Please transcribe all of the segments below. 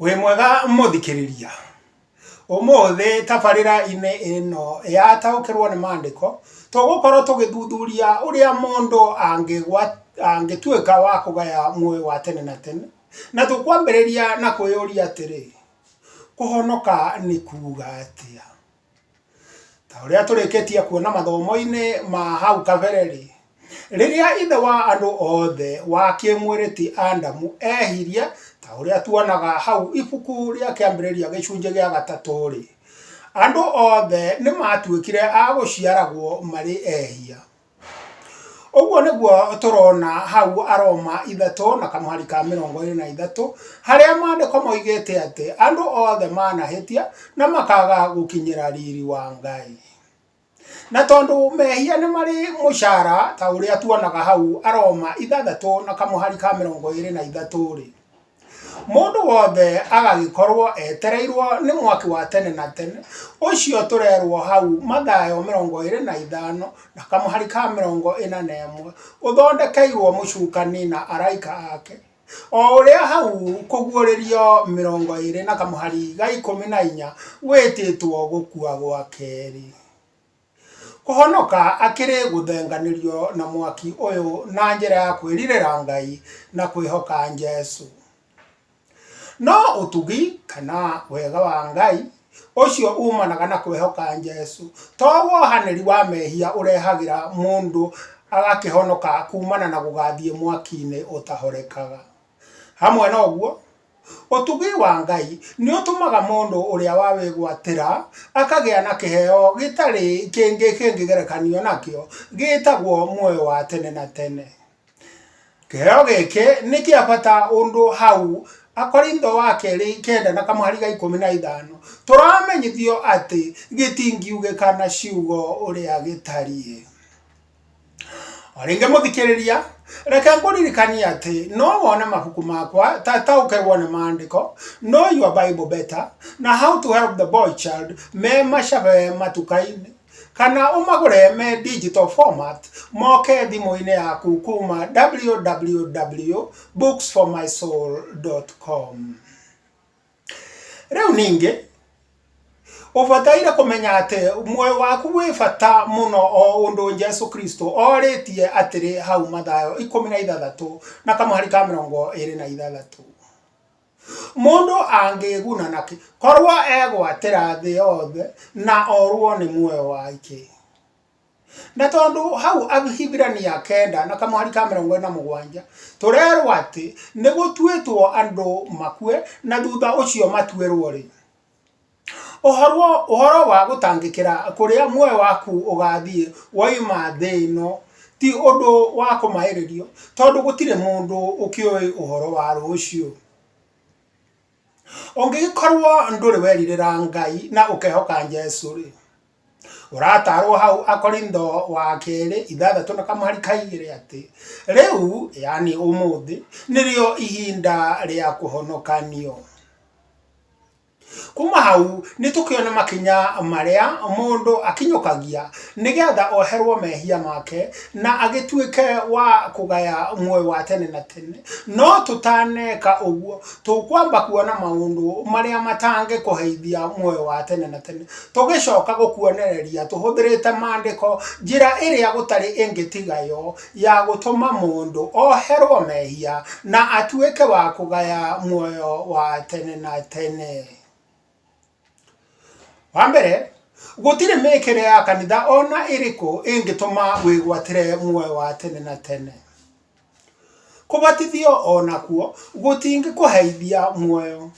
Wĩ mwega mũthikĩrĩria? Ũmũthĩ tabarĩra-inĩ ĩno ya Taũkĩrwo nĩ Maandĩko, tũgũkorwo tũgĩthuthuria ũrĩa mũndũ angĩtuĩka wa kũgaya muoyo wa tene na tene, na tũkwambĩrĩria na kwĩyũria atĩrĩ, kũhonoka nĩ kuga atĩa? Ta ũrĩa tũrĩkĩtie kuona mathomo-inĩ ma hau kabere-rĩ, rĩrĩa ithe wa andũ othe wa kĩmwĩrĩ ti Adamu ehirie, ta ũrĩa tuonaga hau ibuku rĩa Kĩambĩrĩria gĩcunjĩ gĩa gatatũ-rĩ, andũ othe nĩ matuĩkire a gũciaragwo marĩ ehia. Ũguo nĩguo tũrona hau Aroma 3 na kamũhari ka 23, harĩa maandĩko moigĩte atĩ andũ othe manahĩtia na makaga gũkinyĩra riri wa Ngai. Na tondũ mehia nĩ marĩ mũcara ta ũrĩa tuonaga hau Aroma 6 na kamũhari ka 23-rĩ, Mũndũ wothe agagĩkorwo etereirwo nĩ mwaki wa tene na tene, ũcio tũrerwo hau Mathayo 25 na kamũhari ka 41, ũthondekeirwo mũcukani na araika ake, o ũrĩa hau Kũguũrĩrio 20 na kamũhari ga 14 wĩtĩtwo gũkua gwa kerĩ. Kũhonoka akĩrĩ gũthenganĩrio na mwaki ũyũ na njĩra ya kwĩrirĩra Ngai na kwĩhoka Jesũ. No ũtugi kana wega wa Ngai ũcio umanaga na kwĩhoka Jesũ to wohanĩri wa mehia ũrehagĩra mũndũ agakĩhonoka kumana na gũgathiĩ mwaki-inĩ ũtahorekaga. Hamwe na ũguo, Ũtugi wa Ngai nĩ ũtũmaga mũndũ ũrĩa wawĩgwatĩra akagĩa na kĩheo gĩtarĩ kĩngĩ kĩngĩgerekanio nakĩo, gĩtagwo muoyo wa tene na tene. Kĩheo gĩkĩ nĩ kĩa bata ũndũ hau Akorintho wa kerĩ kenda na kamũhari ga 15 tũramenyithio atĩ gĩtingiugĩka na ciugo ũrĩa gĩtariĩ. O rĩngĩ mũthikĩrĩria, reke ngũririkanie atĩ no wone mabuku makwa ta Taũkĩrwo nĩ Maandĩko, Know Your Bible Better, na How to Help the Boy Child me macabe matuka-inĩ, kana ũmagũre me digital format moke thimũ-inĩ yaku kuma www.booksformysoul.com. Rĩu ningĩ, ũbataire kũmenya atĩ muoyo waku wĩ bata mũno o ũndũ Jesu Kristo orĩtie atĩrĩ hau Mathayo 16 na kamũhari ka 26. Mũndũ angĩĩguna nakĩ korwo egwatĩra thĩ yothe na orwo nĩ muoyo wake? Na tondũ hau Ahibirania kenda na kamũhari ka 47 tũrerwo atĩ nĩ gũtuĩtwo andũ makue na thutha ũcio matuĩrwo-rĩ, ũhoro, ũhoro wa gũtangĩkĩra kũrĩa muoyo waku ũgathiĩ woima thĩ ĩno ti ũndũ wa kũmaĩrĩrio tondũ gũtirĩ mũndũ ũkĩũĩ ũhoro wa rũciũ. Ũngĩgĩkorwo ndũrĩ werirĩra Ngai na ũkehoka Jesũ-rĩ, Ũratarwo hau Akorintho wa kerĩ ithathatũ na kamũhari ka igĩrĩ atĩ rĩu, yaani ũmũthĩ, nĩrĩo ihinda rĩa kũhonokanio. Kuma hau nĩ tũkĩona makinya marĩa mũndũ akinyũkagia nĩgetha oherwo mehia make na agĩtuĩke wa kũgaya muoyo wa tene na tene. No tũtaneka ũguo, tũkwamba kuona maũndũ marĩa matangĩkũheithia muoyo wa tene na tene. Tũgĩcoka gũkuonereria tũhũthĩrĩte Maandĩko njĩra ĩrĩa gũtarĩ ĩngĩ tiga yo ya gũtũma mũndũ oherũo mehia na atuĩke wa kũgaya muoyo wa tene na tene. Wa mbere, gũtirĩ mĩĩkĩre ya kanitha o na ĩrĩkũ ĩngĩtũma wĩgwatĩre muoyo wa tene na tene. Kũbatithio o nakuo gũtingĩkũheithia muoyo.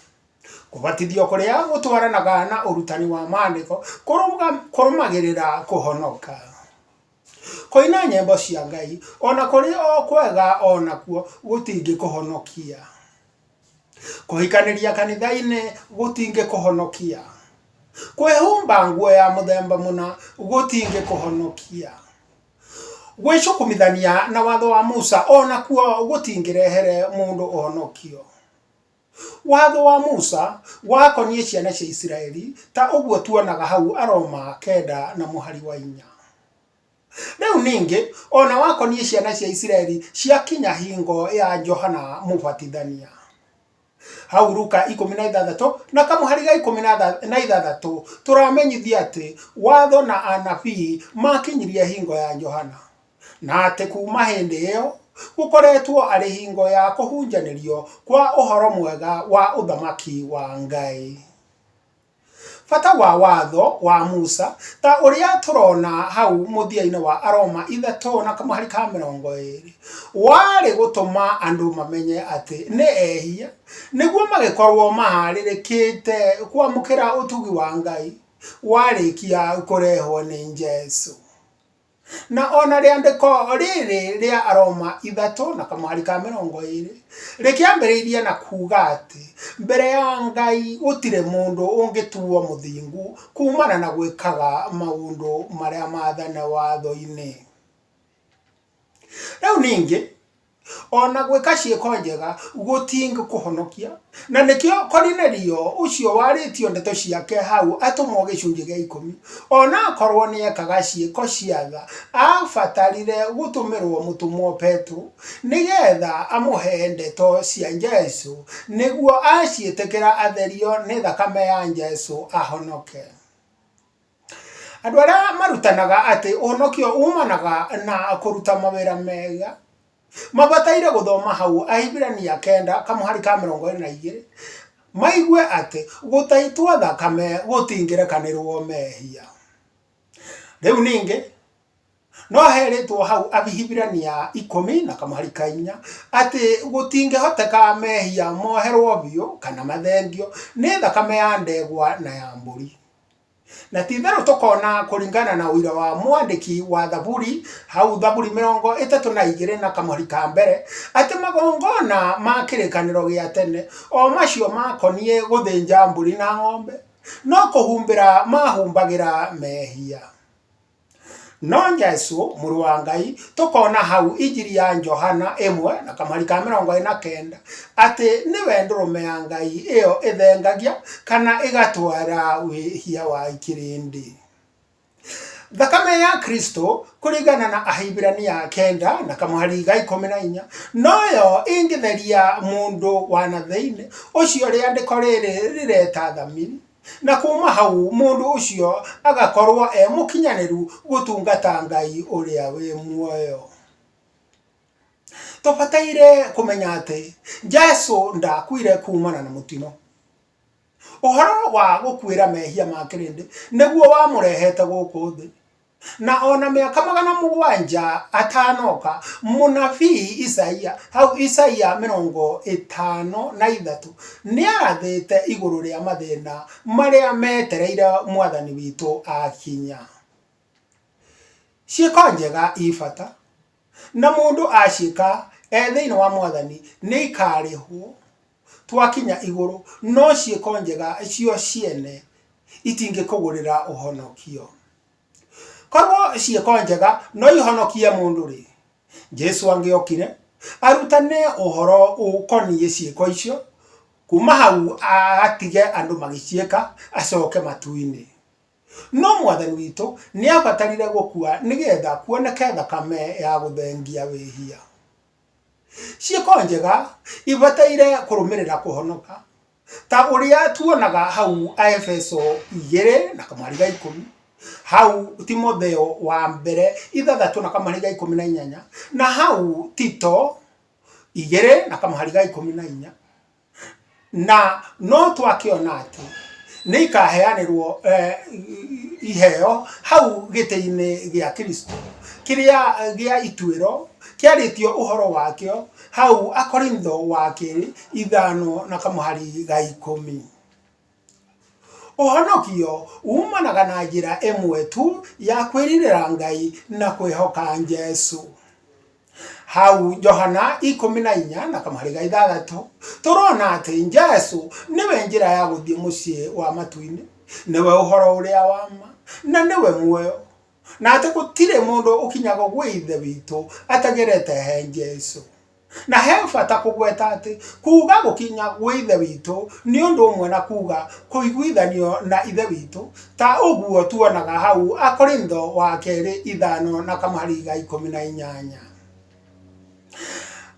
Kũbatithio kũrĩa gũtwaranaga na ũrutani wa Maandĩko kũrũmagĩrĩra kũhonoka. Kũina nyĩmbo cia Ngai, o na kũrĩ o kwega o nakuo gũtingĩkũhonokia. Kũhikanĩria kanitha-inĩ gũtingĩkũhonokia. Kwĩhumba nguo ya mũthemba mũna gũtingĩkũhonokia. Gwĩcukumithania na watho wa Musa o nakuo gũtingĩrehere mũndũ ũhonokio. Watho wa Musa wakoniĩ ciana cia Isiraeli ta ũguo tuonaga hau Aroma kenda na mũhari wa inya. Rĩu ningĩ o na wakoniĩ ciana cia Isiraeli ciakinya hingo ya Johana Mũbatithania. Hau Luka 16 na kamũhari ga 16 tũramenyithia atĩ watho na anabii makinyirie hingo ya Johana, na atĩ kuma hĩndĩ ĩyo gũkoretwo arĩ hingo ya kũhunjanĩrio kwa ũhoro mwega wa ũthamaki wa Ngai. Bata wa watho wa Musa ta ũrĩa tũrona hau mũthia-inĩ wa Aroma 3 na kamũhari ka 20, warĩ gũtũma andũ mamenye atĩ nĩ ehia nĩguo magĩkorwo maharĩrĩkĩte kwamũkĩra ũtugi wa Ngai warĩkia kũrehwo nĩ Jesu. Na o na rĩandĩko rĩrĩ rĩa Aroma 3 na kamũhari ka 20 rĩkĩambĩrĩirie na kuuga atĩ mbere ya Ngai gũtirĩ mũndũ ũngĩtuo mũthingu kuumana na gwĩkaga maũndũ marĩa maathane watho-inĩ. Rĩu ningĩ O na gwĩka ciĩko njega gũtingĩkũhonokia. Na nĩkĩo Korinelio ũcio warĩtio ndeto ciake hau atũmwo gĩcunjĩ gĩa ikũmi, o na akorũo nĩ ekaga ciĩko cia tha, aabatarire gũtũmĩrũo mũtũmwo Petero nĩgetha amũhe ndeto cia Jesu nĩguo aciĩtĩkĩra atherio nĩ thakame ya Jesu ahonoke. Andũ arĩa marutanaga atĩ ũhonokio umanaga na kũruta mawĩra mega, mabataire gũthoma hau Ahibirania 9 kamũhari ka 22, maigue atĩ gũtaitwo thakame gũtingĩrekanĩrwo mehia. Rĩu ningĩ, No herĩtwo hau Ahibirania 10 na kamũhari ka 4 atĩ gũtingĩhoteka mehia moherwo biũ kana mathengio nĩ thakame ya ndegwa na ya mbũri. Na ti itherũ tũkona kũringana na ũira wa mwandĩki wa Thaburi hau Thaburi 32 na kamũhari ka mbere atĩ magongona ma kĩrĩkanĩro gĩa tene o macio makoniĩ gũthĩnja mbũri na ng'ombe no kũhumbĩra mahumbagĩra mehia. No Jesu, Mũrũ wa Ngai, tũkona hau Injiri ya Johana 1 na kamũhari ka 49 atĩ nĩwe ndũrũme ya Ngai ĩyo ĩthengagia kana ĩgatwara wĩhia wa kĩrĩndĩ. Thakame ya Kristo kũringana na Ahibirania 9 na kamũhari ga 14 noyo ĩngĩtheria mũndũ wa na thĩinĩ, ũcio rĩandĩko rĩrĩ rĩreta thamiri. Na kuuma hau mũndũ ũcio agakorwo e mũkinyanĩru gũtungata Ngai ũrĩa wĩ muoyo. Tũbataire kũmenya atĩ Jesu ndakuire kuumana na mũtino. Ũhoro wa gũkuĩra mehia ma kĩrĩndĩ nĩguo wamũrehete gũkũ thĩ. Na o na mĩaka 700 atanoka, mũnabii Isaia, hau Isaia 53, nĩarathĩte igũrũ rĩa mathĩna marĩa metereire Mwathani witũ akinya. Ciĩko njega i bata, na mũndũ aciĩka e thĩinĩ wa Mwathani nĩikarĩhwo twakinya igũrũ, no ciĩko njega cio ciene itingĩkũgũrĩra ũhonokio. Korwo ciĩko njega no ihonokie mũndũ-rĩ, Jesu angĩokire arutane ũhoro ũkoniĩ ciĩko icio, kuma hau atige andũ magĩciĩka acoke matu-inĩ. No Mwathani witũ nĩabatarire gũkua nĩgetha kuoneke thakame ya gũthengia wĩhia. Ciĩko njega ibataire kũrũmĩrĩra kũhonoka, ta ũrĩa tuonaga hau Aefeso 2 na kamũhari ga 10, hau Timotheo wa mbere 6 na kamũhari ga 18, na hau Tito 2 na kamũhari ga 14. Na no twakĩona atĩ nĩ ikaheanĩrwo iheo hau gĩtĩ-inĩ gĩa Kristo kĩrĩa gĩa ituĩro kĩarĩtio ũhoro wakĩo hau Akorintho wa kerĩ 5 na kamũhari ga 10. Ũhonokio umanaga na njĩra ĩmwe tu ya kwĩrirĩra Ngai na kwĩhoka Jesu. Hau Johana 14 na kamũhari ga 6 tũrona atĩ Jesu nĩwe njĩra ya gũthiĩ mũciĩ wa matu-inĩ, nĩwe ũhoro ũrĩa wa ma na nĩwe muoyo, na atĩ gũtirĩ mũndũ ũkinyaga gwĩ Ithe witũ atagerete he Jesu. Na he bata kũgweta atĩ kuuga gũkinya gwĩ Ithe witũ nĩ ũndũ ũmwe na kuuga kũiguithanio na Ithe witũ, ta ũguo tuonaga hau Akorintho wa kerĩ 5 na kamũhari ga 18.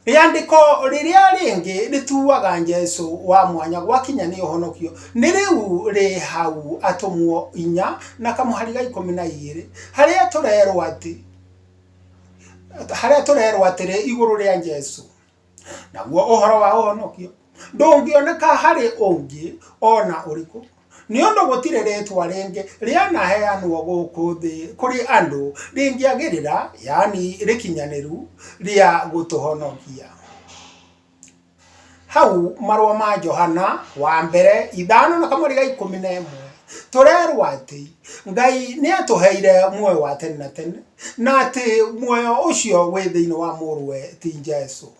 Rĩandĩko rĩrĩa rĩngĩ rĩtuaga Jesu wa mwanya gwakinya nĩ ũhonokio nĩ rĩu rĩ hau Atũmwo inya na kamũhari ga 12 harĩa tũrerwo atĩ harĩa tũrerwo atĩrĩ igũrũ rĩa Jesu, Naguo ũhoro wa ũhonokio ndũngĩoneka harĩ ũngĩ o na ũrĩkũ, nĩ ũndũ gũtirĩ rĩĩtwa rĩngĩ rĩanaheanwo gũkũ thĩ kũrĩ andũ rĩngĩagĩrĩra, yaani rĩkinyanĩru, rĩa gũtũhonokia. Hau marũa ma Johana wa mbere 5:11 tũrerwo atĩ Ngai nĩ atũheire muoyo wa tene na tene na atĩ muoyo ũcio wĩ thĩinĩ wa mũrũwe ti Jesu.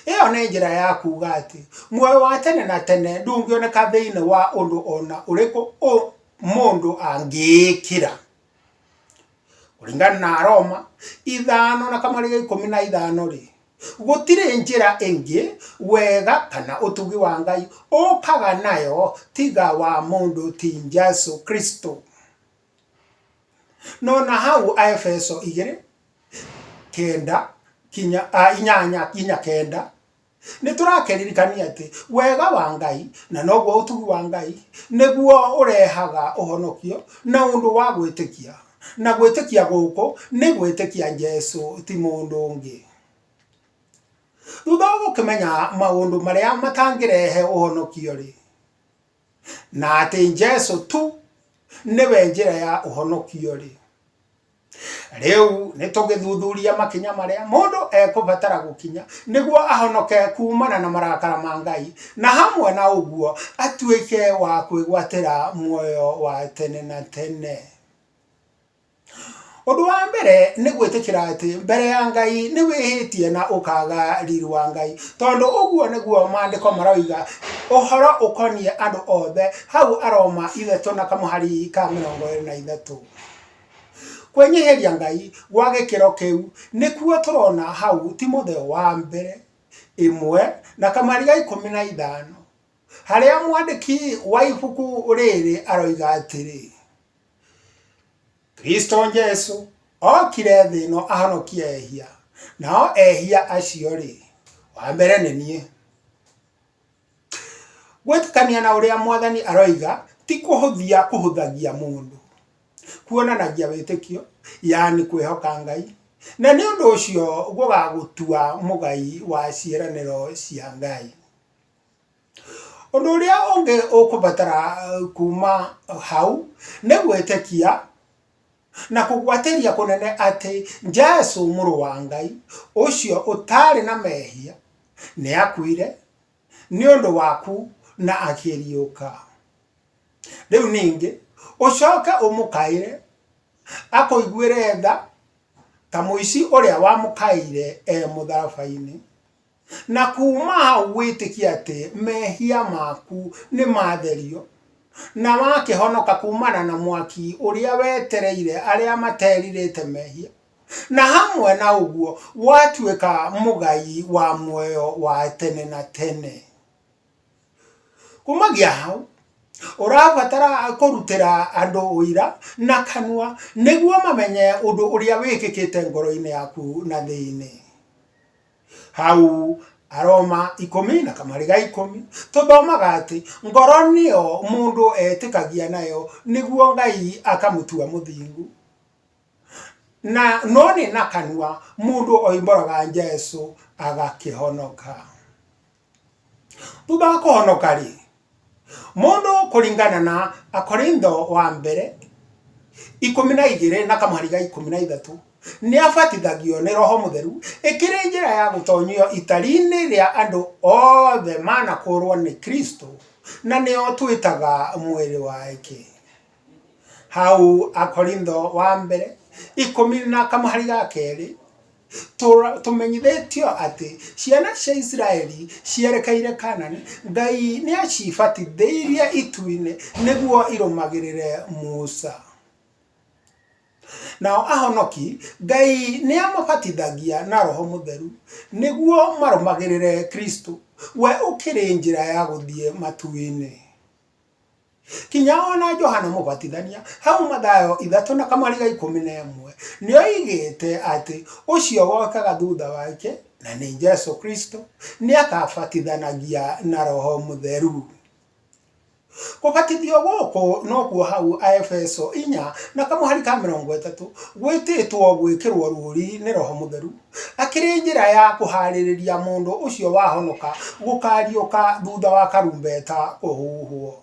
Ĩyo nĩ njĩra ya kuuga atĩ muoyo wa tene na tene ndũngĩoneka thĩinĩ wa ũndũ o na ũrĩkũ mũndũ angĩĩkĩra. Kũringana na Aroma 5:15-rĩ, gũtirĩ njĩra ĩngĩ wega kana ũtugi wa Ngai ũkaga nayo tiga wa mũndũ ti Jesu Kristo. No na hau Aefeso 2 9 kinya 8 kinya 9 Nĩ tũrakeririkania atĩ wega wa Ngai, na noguo ũtugi wa Ngai, nĩguo ũrehaga ũhonokio na ũndũ wa gwĩtĩkia. Na gwĩtĩkia gũkũ nĩ gwĩtĩkia Jesu ti mũndũ ũngĩ. Thutha wa gũkĩmenya maũndũ marĩa matangĩrehe ũhonokio-rĩ, na atĩ Jesu tu nĩwe njĩra ya ũhonokio-rĩ, Rĩu nĩ tũgĩthuthuria makinya marĩa mũndũ ekũbatara gũkinya nĩguo ahonoke kumana na marakara ma Ngai na hamwe na ũguo atuĩke wa kwĩgwatĩra muoyo wa tene na tene. Ũndũ wa mbere nĩ gwĩtĩkĩra atĩ mbere ya Ngai nĩ wĩhĩtie na ũkaga riri wa Ngai, tondũ ũguo nĩguo maandĩko maroiga ũhoro ũkoniĩ andũ othe hau Aroma 3:23. Kwĩnyihĩria Ngai gwa gĩkĩro kĩu nĩkuo tũrona hau Timotheo wa mbere 1:15, harĩa mwandĩki wa ibuku rĩrĩ aroiga atĩrĩ, Kristo Jesu okire thĩ ĩno ahonokie ehia, nao ehia acio-rĩ, wa mbere nĩ niĩ. Gwĩtĩkania na ũrĩa Mwathani aroiga ti kũhũthia kũhũthagia mũndũ. Kuonanagia wĩtĩkio, yaani kwĩhoka Ngai, na nĩ ũndũ ũcio gũgagũtua mũgai wa ciĩranĩro cia Ngai. Ũndũ ũrĩa ũngĩ ũkũbatara kuma hau nĩ gwĩtĩkia na kũgwatĩria kũnene atĩ Jesu mũrũ wa Ngai ũcio ũtarĩ na mehia nĩ akuire nĩ ũndũ waku na akĩriũka. Rĩu ningĩ ũcoke ũmũkaĩre akũiguĩre tha ta mũici ũrĩa wamũkaĩire e mũtharaba-inĩ. Na kuuma hau wĩtĩkie atĩ mehia maku nĩ matherio, na wakĩhonoka kuumana na mwaki ũrĩa wetereire arĩa materirĩte mehia, na hamwe na ũguo watuĩka mũgai wa muoyo wa tene na tene. Kumagia hau, ũrabatara kũrutĩra andũ ũira na kanua nĩguo mamenye ũndũ ũrĩa wĩkĩkĩte ngoro-inĩ yaku na thĩinĩ. Hau Aroma 10:10 tũthomaga atĩ ngoro nĩyo mũndũ etĩkagia nayo nĩguo Ngai akamũtua mũthingu, na no nĩ na kanua mũndũ oimbũraga Jesu agakĩhonoka. Thutha wa kũhonoka-rĩ, mũndũ kũringana na Akorintho wa mbere 12:13 nĩ abatithagio nĩ Roho Mũtheru ĩkĩrĩ njĩra ya gũtonyio itari-inĩ rĩa andũ othe manakũrwo nĩ Kristo na nĩo twĩtaga mwĩrĩ wake. Hau Akorintho wa mbere 12 Tũmenyithĩtio atĩ ciana cia Isiraeli cierekeire Kaanani, Ngai nĩ acibatithĩirie itu-inĩ nĩguo irũmagĩrĩre Musa. Nao ahonoki, Ngai nĩ amabatithagia na Roho Mũtheru nĩguo marũmagĩrĩre Kristo, we ũkĩrĩ njĩra ya gũthiĩ matu-inĩ. Kinya o na Johana Mũbatithania, hau Mathayo 3:11, nĩoigĩte atĩ ũcio wokaga thutha wake na nĩ Jesu Kristo, nĩ akabatithanagia na Roho Mũtheru. Kũbatithio gũkũ nokuo hau Aefeso inya na kamũhari ka 30 gwĩtĩtwo gwĩkĩrwo rũũri nĩ Roho Mũtheru, akĩrĩ njĩra ya kũharĩrĩria mũndũ ũcio wahonoka gũkariũka thutha wa karumbeta kũhuhwo.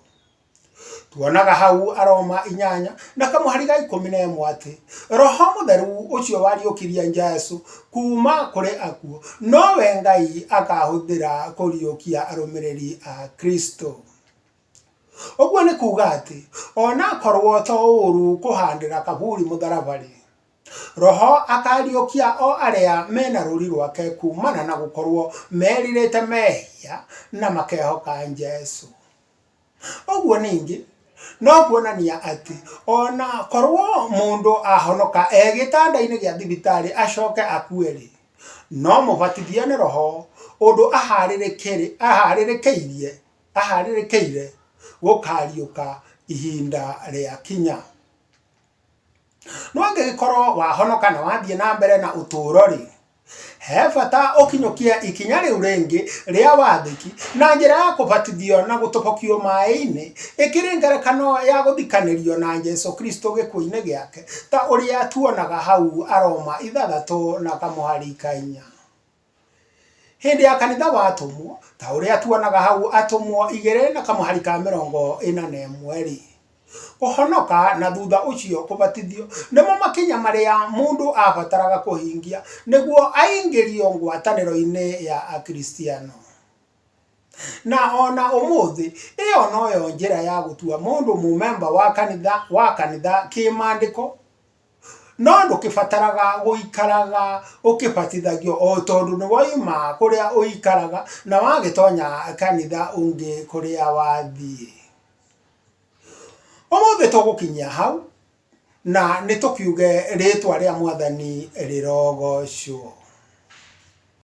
Tuonaga hau Aroma inyanya na kamũhari ga 11 atĩ Roho Mũtheru ũcio wariũkirie Jesu kuuma kũrĩ akuũ nowe Ngai akahũthĩra kũriũkia arũmĩrĩri a Kristo. Ũguo nĩ kuuga atĩ ona korwo to ũũru kũhandĩra kaburi mũtharaba-rĩ, Roho akariũkia o arĩa mena rũũri rwake kuumana na gũkorwo merirĩte mehia na makehoka Jesu. Ũguo ningĩ no kuonania atĩ o na korũo mũndũ ahonoka e gĩtanda-inĩ gĩa thibitarĩ acoke akue-rĩ, no mũbatithie nĩ Roho ũndũ aharĩrĩkĩire gũkariũka ihinda rĩakinya. No angĩgĩkorwo wahonoka na wathiĩ na mbere na ũtũũro-rĩ, he bata ũkinyũkie ikinya rĩu rĩngĩ rĩa wathĩki na njĩra ya kũbatithio na gũtobokio maĩ-inĩ, ĩkĩrĩ ngerekano ya gũthikanĩrio na Jesu Kristo gĩkuũ-inĩ gĩake ta ũrĩa tuonaga hau Aroma ithathatũ na kamũhari ka inya. Hĩndĩ ya kanitha wa atũmwo, ta ũrĩa tuonaga hau Atũmwo igĩrĩ na kamũhari ka 41-rĩ, kũhonoka na thutha ũcio kũbatithio nĩmo makinya marĩa mũndũ aabataraga kũhingia nĩguo aingĩrio ngwatanĩro-inĩ ya Akristiano. Na o na ũmũthĩ, ĩyo noyo njĩra ya gũtua mũndũ mũmemba wa kanitha kĩĩmandĩko. No ndũkĩbataraga gũikaraga ũkĩbatithagio o tondũ nĩ woima kũrĩa ũikaraga na wagĩtonya kanitha ũngĩ kũrĩa wathiĩ. Ũmũthĩ tũgũkinyia hau na nĩ tũkiuge rĩtwa rĩa Mwathani rĩrogocwo.